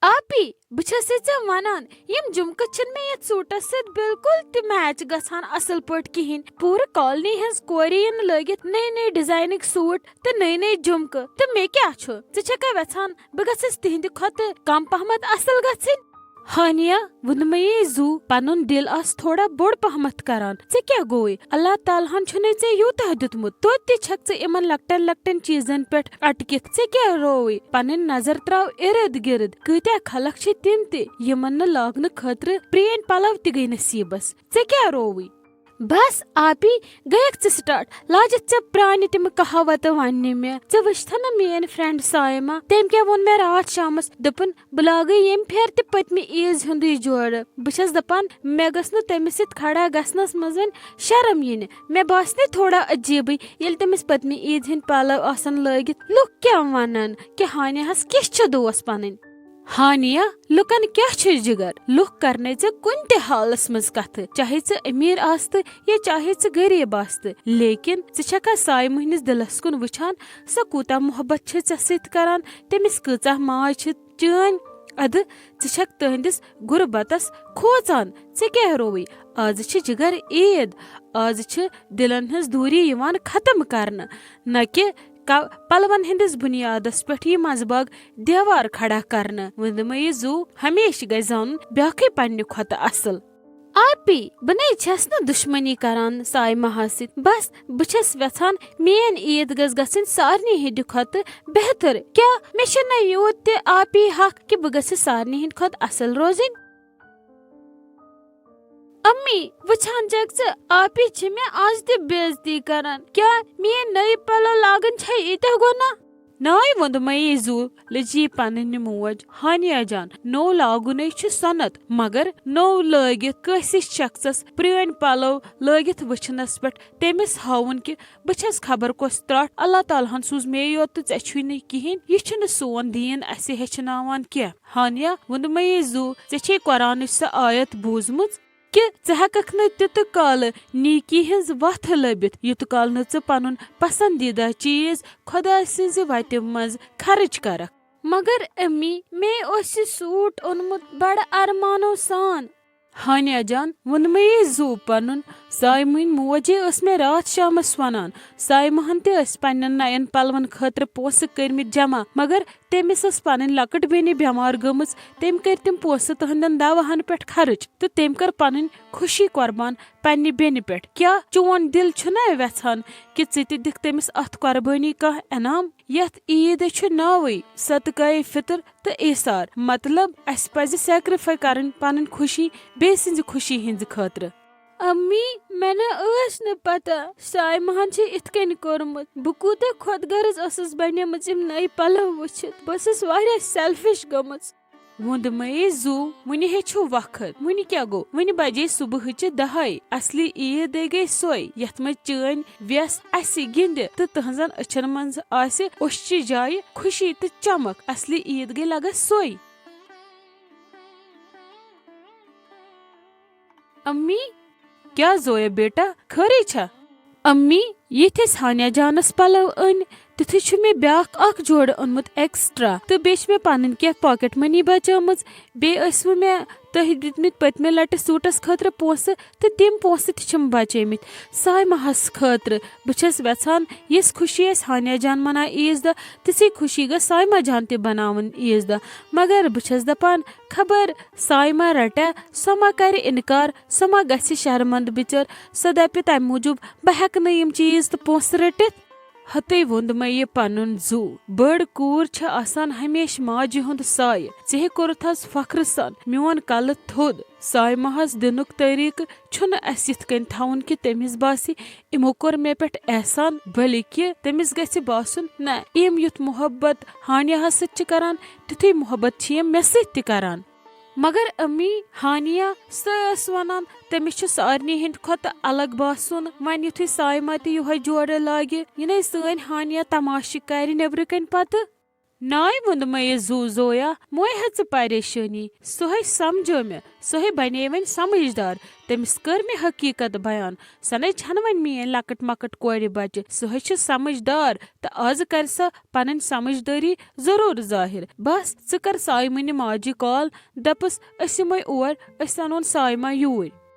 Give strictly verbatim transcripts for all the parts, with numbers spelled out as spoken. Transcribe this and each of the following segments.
آپی، بہٕ چھَسے ژےٚ وَنان، یِم جھمکہٕ چھِنہٕ مےٚ یَتھ سوٗٹَس سۭتۍ بِلکُل تہِ میچ گژھان اَصٕل پٲٹھۍ کِہیٖنۍ۔ پوٗرٕ کالنی ہٕنٛز کورِ یِن لٲگِتھ نٔے نٔے ڈیزاینٕکۍ سوٗٹ تہٕ نٔے نٔے جھمکہٕ۔ تہٕ مےٚ کیٛاہ چھُ؟ ژٕ چھَکھا وٮ۪ژھان بہٕ گژھَس تِہِنٛدِ کھۄتہٕ کم پہمتھ اَصٕل گژھٕنۍ؟ ہانیہ، ووٚنمَے زُو، پنُن دِل آس تھوڑا بوٚڑ پہمتھ کران۔ ژےٚ کیٛاہ گوٚوُے؟ اللہ تعالیٰ ہن چھُنے ژےٚ یوٗتاہ دیُتمُت، توتہِ تہِ چھکھ ژٕ یِمن لۄکٹٮ۪ن لۄکٹٮ۪ن چیٖزن پٮ۪ٹھ اٹکِتھ۔ ژےٚ کیٛاہ رووُے؟ پنٕنۍ نظر تراو اِرد گِرد، کۭتیاہ خلق چھِ تِم تہِ، یِمن نہٕ لاگنہٕ خٲطرٕ پرٛٲنۍ پلو تہِ گٔے نصیٖبس۔ ژےٚ کیٛاہ رووُے؟ بس آپی، گٔیکھ ژٕ سٹارٹ۔ لاجتھ ژےٚ پرانہِ تِم کہاوتہٕ وننہِ مےٚ۔ ژےٚ وٕچھتھا نہ میٲنۍ فرینڈ سایمہ؟ تٔمۍ کیٛاہ ووٚن مےٚ راتھ شامس؟ دوٚپُن، بہٕ لاگے ییٚمہِ پھیرِ تہِ پٔتمہِ عیٖز ہُنٛدُے جوڑٕ۔ بہٕ چھَس دَپان، مےٚ گٔژھ نہٕ تٔمِس سۭتۍ کھڑا گژھنَس منٛز وۄنۍ شرم یِنہِ۔ مےٚ باسہِ نَے تھوڑا عجیٖبٕے، ییٚلہِ تٔمِس پٔتمہِ عیٖد ہٕنٛدۍ پَلو آسَن لٲگِتھ۔ لُکھ کیٛاہ وَنَن؟ کہِ ہانیاہَس کِژھ چھِ دوس پَنٕنۍ؟ ہانیہ، لُکَن کیٛاہ چھُے جِگر؟ لُکھ کَرنَے ژےٚ کُنہِ تہِ حالَس منٛز کَتھٕ، چاہے ژٕ أمیٖر آستہٕ یا چاہے ژٕ غریٖب آستہٕ۔ لیکن ژٕ چھَکھا سایمہٕ ہٕنٛدِس دِلَس کُن وٕچھان؟ سۄ کوٗتاہ محبت چھِ ژےٚ سۭتۍ کَران، تٔمِس کۭژاہ ماے چھِ چٲنۍ۔ ادٕ ژٕ چھکھ تہنٛدِس غُربتس کھوژان۔ ژےٚ کیٛاہ رووُے؟ آز چھِ جگر عید۔ آز چھِ دِلن ہٕنٛز دوٗری یِوان ختم کرنہٕ، نہ کہِ ک-، پلون ہٕنٛدِس بُنیادس پٮ۪ٹھ یہِ منٛزباگ دیوار کھڑا کرنہٕ۔ وندمے زُو، ہمیشہٕ گژھِ زانُن بیاکھٕے پننہِ کھۄتہٕ اصل۔ آپی، بہٕ نے چھَس نہٕ دُشمنی کران سایماہَس سۭتۍ۔ بس، بہٕ چھَس یژھان میٲنۍ عید گٔژھ گژھٕنۍ سارنٕے ہٕنٛدِ کھۄتہٕ بہتر۔ کیٛاہ مےٚ چھُنہ یوٗت تہِ آپی حق کہِ بہٕ گٔژھٕس سارنٕے ہٕنٛدِ کھۄتہٕ اصل روزٕنۍ؟ امی، وٕچھان چھکھ ژٕ، آپی چھِ مےٚ آز تہِ بے عزتی کران۔ کیٛاہ میٲنۍ نٔوۍ پلو لاگٕنۍ چھے ییٖتیٛاہ گۄناہ؟ ناے ووٚندمَے زُو، لٔجی پنٕنۍ موج ہانیہ جان۔ نوٚو لاگُنے چھُ سۄنت، مگر نوٚو لٲگِتھ کٲنٛسہِ شخصس پرٛٲنۍ پلو لٲگِتھ وٕچھنس پٮ۪ٹھ تٔمِس ہاوُن کہِ بہٕ چھَس خبر کۄس ترٛٹھ، اللہ تعالیٰ ہن سوٗز مے یوت تہٕ ژےٚ چھُے نہٕ کِہیٖنۍ۔ یہِ چھُنہٕ سون دیٖن اَسہِ ہیٚچھناوان کینٛہہ۔ ہانیہ ووٚندمَے زُو، ژےٚ چھے قرآنٕچ سۄ آیت بوٗزمٕژ کہِ ژٕ ہٮ۪ککھ نہٕ تیوٗت کالہٕ نیکی ہٕنٛز وتھ لٔبِتھ، یوٗت کال نہٕ ژٕ پنُن پسندیدہ چیز خۄداے سٕنٛزِ وتہِ منٛز خرٕچ کرکھ۔ مگر امی، مے اوس یہِ سوٗٹ اوٚنمُت بڑٕ ارمانو سان۔ ہانیہ جان، ووٚنمَے زُو پنُن۔ سایمٕنۍ موجے ٲس مےٚ راتھ شامس ونان، سایمہن تہِ ٲسۍ پننٮ۪ن نین پلون خٲطرٕ پونٛسہٕ کٔرمٕتۍ جمع، مگر تٔمِس ٲس پنٕنۍ لۄکٕٹ بیٚنہِ بٮ۪مار گٔمٕژ۔ تٔمۍ کٔرۍ تِم پونٛسہٕ تہنٛدٮ۪ن دواہن پٮ۪ٹھ خرٕچ تہٕ تٔمۍ کٔر پنٕنۍ خوشی قربان پننہِ بیٚنہِ پٮ۪ٹھ۔ کیٛاہ چون دِل چھُنا یژھان کہِ ژٕ تہِ دِکھ تٔمِس اتھ قربٲنی کانٛہہ انعام؟ یتھ عیٖد چھُ ناوٕے صدقے فطر تہٕ ایثار، مطلب، اسہِ پزِ sacrifice کرٕنۍ پنٕنۍ خوشی بیٚیہِ سٕنٛزِ خوشی ہٕنٛزِ خٲطرٕ۔ امی، مےٚ نہ ٲس نہٕ پتہ سایمہن چھِ اِتھ کٔنۍ کوٚرمُت۔ بہٕ کوٗتاہ خۄد غرض ٲسٕس بنیمٕژ یِم نٔے پلو وٕچھِتھ۔ بہٕ ٲسٕس واریاہ selfish گٔمٕژ۔ ووٚندمَے زُو، وُنہِ ہے چھُ وقت، وُنہِ کیٛاہ گوٚو؟ وُنہِ بجے صبحٕچہِ دَہے۔ اصلی عیٖد ہے گٔے سۄے، یتھ منٛز چٲنۍ وٮ۪س اسہِ گِنٛدِ تہٕ تہنٛزن أچھن منٛز آسہِ اوٚشچہِ جایہِ خوشی تہٕ چمک۔ اصلی عیٖد گٔے لگس سۄے۔ امی، کیٛاہ زویا بیٹا، خٲرٕے چھا؟ امی، یِتھۍ أسۍ ہانیہ جانس پلو أنۍ، تِتھُے چھُ مےٚ بیٛاکھ اکھ جوڑٕ اوٚنمُت extra، تہٕ بیٚیہِ چھِ مےٚ پنٕنۍ کینٛہہ pocket money بچٲومٕژ۔ بیٚیہِ ٲسوٕ مےٚ تۄہہِ دِتمٕتۍ پٔتمہِ لٹہِ سوٗٹس خٲطرٕ پونٛسہٕ، تہٕ تِم پونٛسہٕ تہِ چھِم بچٲومٕتۍ سایمہس خٲطرٕ۔ بہٕ چھَس یژھان، یِژھ خوشی اَسہِ ہانیہ جان مناوِ عیٖذ دۄہ، تِژھٕے خوشی گٔژھ سایمہ جان تہِ بناوٕنۍ عیٖذ دۄہ۔ مگر بہٕ چھَس دپان، خبر سایمہ رٹیٛا، سۄ ما کرِ انکار، سۄ ما گژھِ شرمند بِچٲر، سۄ دپہِ تمہِ موٗجوٗب، بہٕ ہٮ۪کہٕ نہٕ یِم چیٖز تہٕ پونٛسہٕ رٔٹِتھ۔ ہتے ووٚند مےٚ یہِ پنُن زُو۔ بٔڑ کوٗر چھےٚ آسان ہمیشہٕ ماجہِ ہُنٛد سایہِ۔ ژےٚ ہے کوٚرُتھ از فخرٕ سان میون کلہٕ تھوٚد۔ سایمہس دِنُک طریٖقہٕ چھُنہٕ اسہِ یِتھ کٔنۍ تھاوُن کہِ تٔمِس باسہِ، یِمو کوٚر مےٚ پٮ۪ٹھ احسان، بلکہِ تٔمِس گژھِ باسُن، نہ، یِم یُتھ محبت ہانیاہس سۭتۍ چھِ کران، تیُتھُے محبت چھِ یِم مےٚ سۭتۍ تہِ کران۔ مگر امی، ہانیہ، سۄ ٲس ونان، تٔمِس چھُ سارنٕے ہٕنٛدِ کھۄتہٕ الگ باسُن۔ وۄنۍ یُتھُے سایمہ تہِ یِہوٚے جوڑٕ لاگہِ، یہِ نے سٲنۍ ہانیہ تماشہٕ کرِ نیبرٕ کنۍ پتہٕ۔ ناے ووٚن مے زو زویا، مۄے ہہ ژٕ پریشٲنی، سۄے سمجھو مےٚ، سۄے بنے وۄنۍ سمجھدار۔ تٔمِس کٔر مےٚ حقیٖقت بیان۔ سۄ نے چھنہٕ وۄنۍ میٲنۍ لۄکٕٹ مۄکٕٹ کورِ بچہِ، سۄے چھِ سمجھدار تہٕ آز کرِ سۄ پنٕنۍ سمجھدٲری ضروٗر ظٲہِر۔ بس، ژٕ کر سایمٕنہِ ماجہِ کال، دپس أسۍ یِمے اور، أسۍ انون سایمہ یوٗرۍ۔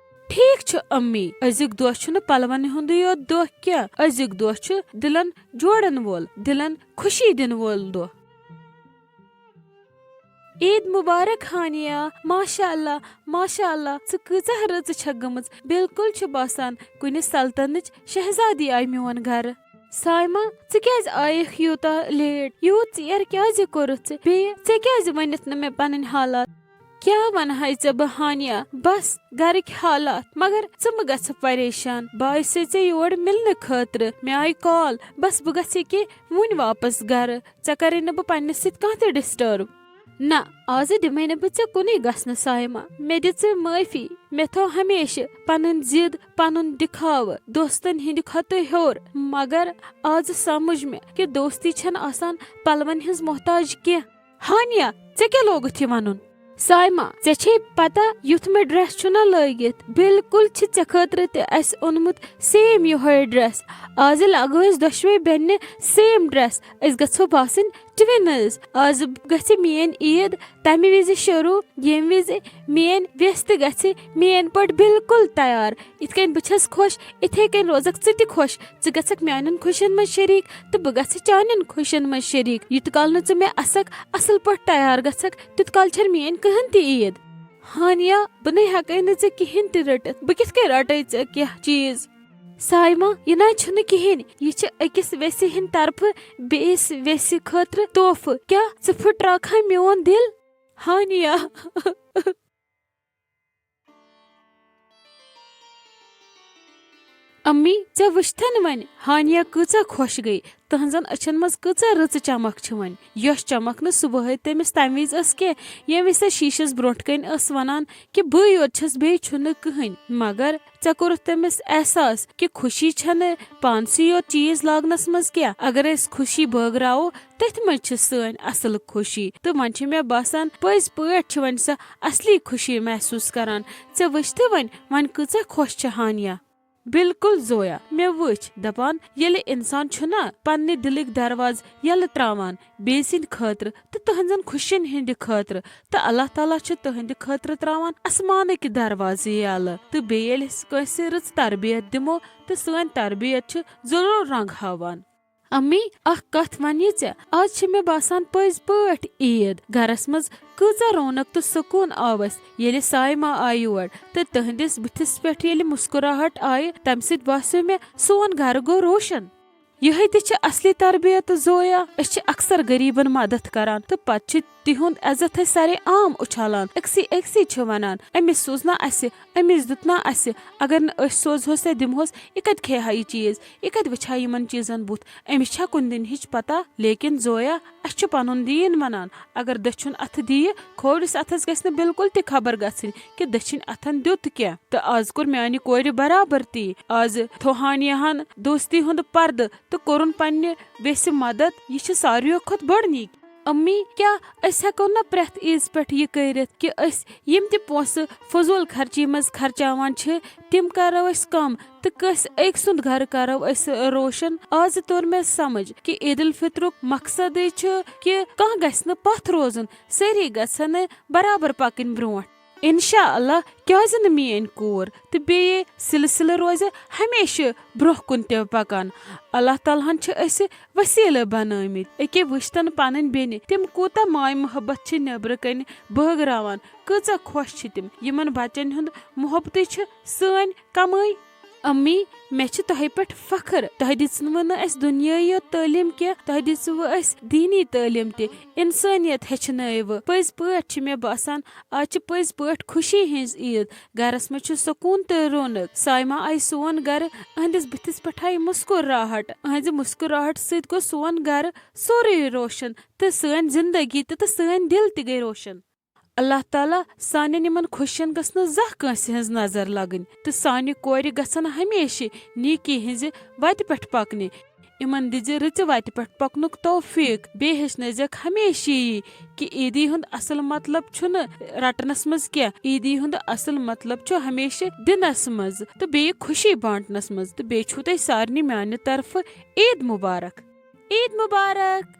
ٹھیک چھُ امی، أزیُک دۄہ چھُنہٕ پلون ہُندُے یوت دۄہ کینٛہہ، أزیُک دۄہ چھُ دِلن جوڑن وول، دِلن خوشی دِنہٕ وول دۄہ۔ عید مبارک ہانیہ، ماشاء اللہ، ماشاء اللہ، ژٕ کۭژاہ رٕژ چھکھ گٔمٕژ، بالکل چھِ باسان کُنہِ سلطنٕچ شہزادی آیہِ میون گرٕ۔ سایمہ، ژٕ کیازِ آیکھ یوٗتاہ لیٹ؟ یوٗت ژیر کیازِ کوٚرُتھ ژےٚ؟ بیٚیہِ ژےٚ کیازِ ؤنِتھ نہٕ مےٚ پنٕنۍ حالات؟ کیٛاہ ونہٕ ہاے ژےٚ بہٕ ہانیہ؟ بس گرٕکۍ حالات۔ مگر ژٕ مہٕ گژھکھ پریشان، بہٕ آیسے ژےٚ یور ملنہٕ خٲطرٕ۔ مےٚ آیہِ کال، بس بہٕ گژھٕ ییٚکیٛاہ وُنۍ واپس گرٕ۔ ژےٚ کرے نہٕ بہٕ پننِس سۭتۍ کانٛہہ تہِ ڈسٹرب۔ نہ، آزٕ دِمے نہٕ بہٕ ژےٚ کُنُے گژھنہٕ سایمہ۔ مےٚ دِ ژٕ معٲفی۔ مےٚ تھٲو ہمیشہٕ پنٕنۍ ضد، پنُن دِکھاوٕ دوستن ہٕنٛدِ کھۄتہٕ ہیوٚر۔ مگر آزٕ سمجھ مےٚ کہِ دوستی چھنہٕ آسان پلون ہٕنٛز محتاج کینٛہہ۔ ہانیہ، ژےٚ کیٛاہ لوگُتھ یہِ ونُن؟ سایمہ، ژےٚ چھے پتہ یُتھ مےٚ ڈریس چھُنہ لٲگِتھ، بالکل چھِ ژےٚ خٲطرٕ تہِ اسہِ اوٚنمُت سیم یِہوے ڈریس۔ آزٕ لاگو أسۍ دۄشوے بیٚنہِ سیم ڈریس، أسۍ گژھو باسٕنۍ ٹوِنٕز۔ آزٕ گژھِ میٲنۍ عید تمہِ وِزِ شروع، ییٚمہِ وِزِ میٲنۍ ویس تہِ گژھِ میٲنۍ پٲٹھۍ بالکل تیار۔ یِتھ کٔنۍ بہٕ چھس خۄش، یِتھے کٔنۍ روزکھ ژٕ تہِ خۄش۔ ژٕ گژھکھ میانٮ۪ن خوشین منٛز شریک تہٕ بہٕ گژھٕ چانٮ۪ن خوشین منٛز شریک۔ یوٗت کال نہٕ ژٕ مےٚ اسکھ اصل پٲٹھۍ تیار گژھکھ، تیوٗت کال چھنہٕ میٲنۍ کٕہٕنۍ تہِ عید۔ ہانیہ، بہٕ نے ہیکے نہٕ ژےٚ کِہینۍ تہِ رٔٹِتھ۔ بہٕ کِتھ کٔنۍ رٹے ژےٚ کینٛہہ چیز؟ سایمہ، یہِ نہ چھُنہٕ کِہینۍ۔ یہِ چھِ أکِس ویسہِ ہٕنٛدِ طرفہٕ بیٚیِس ویسہِ خٲطرٕ تحفہٕ۔ کیٛاہ ژٕ پھُٹراوکھا میون دِل؟ ہانیہ۔ امی، ژےٚ وٕچھتھن وۄنۍ ہانیہ کۭژاہ خۄش گٔے، تہنٛزن أچھن منٛز کۭژاہ رٕژ چمک چھِ وۄنۍ، یۄس چمک نہٕ صبحٲے تٔمِس تمہِ وِزِ ٲس کینٛہہ، ییٚمہِ وِزِ سۄ شیٖشس برونٛٹھ کنہِ ٲس ونان کہِ بٕے یوت چھس، بیٚیہِ چھُنہٕ کٕہٕنۍ۔ مگر ژےٚ کوٚرُتھ تٔمِس احساس کہِ خوشی چھنہٕ پانسٕے یوت چیٖز لاگنس منٛز کینٛہہ۔ اگر أسۍ خوشی بٲگراوو، تٔتھۍ منٛز چھِ سٲنۍ اصل خوشی۔ تہٕ وۄنۍ چھِ مےٚ باسان، پٔزۍ پٲٹھۍ چھِ وۄنۍ سۄ اصلی خوشی محسوس کران۔ ژےٚ وٕچھتھٕے وۄنۍ، وۄنۍ کۭژاہ خۄش چھِ ہانیہ۔ بالکل زویا، مےٚ وٕچھ دپان، ییٚلہِ انسان چھُنہ پننہِ دلٕکۍ دروازٕ یلہٕ تراوان بیٚیہِ سٕنٛدِ خٲطرٕ تہٕ تہنٛزن خوشین ہٕنٛدِ خٲطرٕ، تہٕ اللہ تعالیٰ چھُ تہنٛدِ خٲطرٕ تراوان آسمانٕکۍ دروازٕ یلہٕ۔ تہٕ بیٚیہِ ییٚلہِ أسۍ کٲنٛسہِ رٕژ تربیت دِمو، تہٕ سٲنۍ تربیت چھِ ضروٗر رنگ ہاوان۔ امی، اکھ کتھ ونہٕ ژےٚ، آز چھِ مےٚ باسان پٔزۍ پٲٹھۍ عید۔ گرس منٛز کۭژاہ رونق تہٕ سکوٗن آو اسہِ، ییٚلہِ سایمہ آیہِ یور تہٕ تہنٛدِس بٕتھِس پٮ۪ٹھ ییٚلہِ مسکراہٹ آیہِ، تمہِ سۭتۍ باسیو مےٚ سون گرٕ گوٚو روشن۔ یِہے تہِ چھِ اصلی تربیت زویا۔ أسۍ چھِ اکثر غریبن مدد کران تہٕ پتہٕ چھِ تِہُنٛد عزت أسۍ سارے عام اُچھالان۔ أکسٕے أکسٕے چھِ ونان، أمِس سوٗز نا اسہِ، أمِس دیُت نا اسہِ۔ اگر نہٕ أسۍ سوزہوس یا دِمہوس، یہِ کتہِ کھیٚیہِ ہا یہِ چیٖز؟ یہِ کتہِ وٕچھِ ہا یِمن چیٖزن بُتھ؟ أمِس چھا کُنہِ دِنہِچ پتہ؟ لیکن زویا، اسہِ چھُ پنُن دیٖن ونان، اگر دٔچھُن اتھٕ دِیہِ، کھوورِس اتھس گژھِ نہٕ بالکل تہِ خبر گژھٕنۍ کہِ دٔچھِنۍ اتھن دیُت کینٛہہ۔ تہٕ آز کوٚر میانہِ کورِ برابر تی۔ آز تھوو ہانیہن دوستی ہُنٛد پردٕ تہٕ کوٚرُن پننہِ ویسہِ مدد۔ یہِ چھِ ساروٕیو کھۄتہٕ بٔڑ نیکی۔ امی، کیٛاہ أسۍ ہٮ۪کو نہ پرٛٮ۪تھ عیٖز پٮ۪ٹھ یہِ کٔرِتھ کہِ أسۍ یِم تہِ پونٛسہٕ فضوٗل خرچی منٛز خرچاوان چھِ، تِم کرو أسۍ کم تہٕ کٲنٛسہِ أکۍ سُنٛد گرٕ کرو أسۍ روشن؟ آز توٚر مےٚ سمجھ کہِ عید الفطرُک مقصدٕے چھُ کہِ کانٛہہ گژھِ نہٕ پتھ روزُن، سٲری گژھن برابر پکٕنۍ برونٛٹھ۔ انشاء اللہ، کیازِ نہٕ میٲنۍ کوٗر؟ تہٕ بیٚیہِ سلسلہٕ روزِ ہمیشہٕ برونٛہہ کُن تہِ پکان۔ اللہ تعالیٰ ہن چھِ أسۍ وسیلہٕ بنٲومٕتۍ۔ أکے وٕچھتن پنٕنۍ بیٚنہِ، تِم کوٗتاہ ماے محبت چھِ نیبرٕ کنہِ بٲگراوان، کۭژاہ خۄش چھِ تِم۔ یِمن بچن ہُنٛد محبتٕے چھِ سٲنۍ کمٲے۔ امی، مےٚ چھِ تۄہہِ پٮ۪ٹھ فخر۔ تۄہہِ دِژوٕ نہٕ اَسہِ دُنیٲیی یوت تعلیٖم کینٛہہ، تۄہہِ دِژوٕ اَسہِ دیٖنی تعلیٖم تہِ، اِنسٲنیت ہیٚچھنٲیوٕ۔ پٔزۍ پٲٹھۍ چھِ مےٚ باسان، آز چھِ پٔزۍ پٲٹھۍ خوشی ہٕنٛز عیٖد۔ گرس منٛز چھُ سکوٗن تہٕ رونق۔ سایمہ آیہِ سون گرٕ، أہنٛدِس بٕتھِس پٮ۪ٹھ آیہِ مسکراہٹ۔ أہنٛزِ مسکراہٹ سۭتۍ گوٚو سون گرٕ سورُے روشن تہٕ سٲنۍ زندگی تہِ تہٕ سٲنۍ دِل تہِ گٔے روشن۔ اللہ تعالیٰ سانٮ۪ن یِمن خوشین گٔژھ نہٕ زانٛہہ کٲنٛسہِ ہٕنٛز نظر لگٕنۍ تہٕ سانہِ کورِ گژھن ہمیشہِ نیکی ہٕنٛزِ وتہِ پٮ۪ٹھ پکنہِ۔ یِمن دِزِ رٕژِ وتہِ پٮ۪ٹھ پکنُک توفیق۔ بیٚیہِ ہیٚچھنٲیزٮ۪کھ ہمیشہِ یی کہِ عیٖدی ہُنٛد اصل مطلب چھُنہٕ رٹنس منٛز کینٛہہ، عیٖدی ہُنٛد اصل مطلب چھُ ہمیشہِ دِنس منٛز تہٕ بیٚیہِ خوشی بانٹنس منٛز۔ تہٕ بیٚیہِ چھُو تۄہہِ سارنٕے میانہِ طرفہٕ عیٖد مُبارک۔ عیٖد مُبارک۔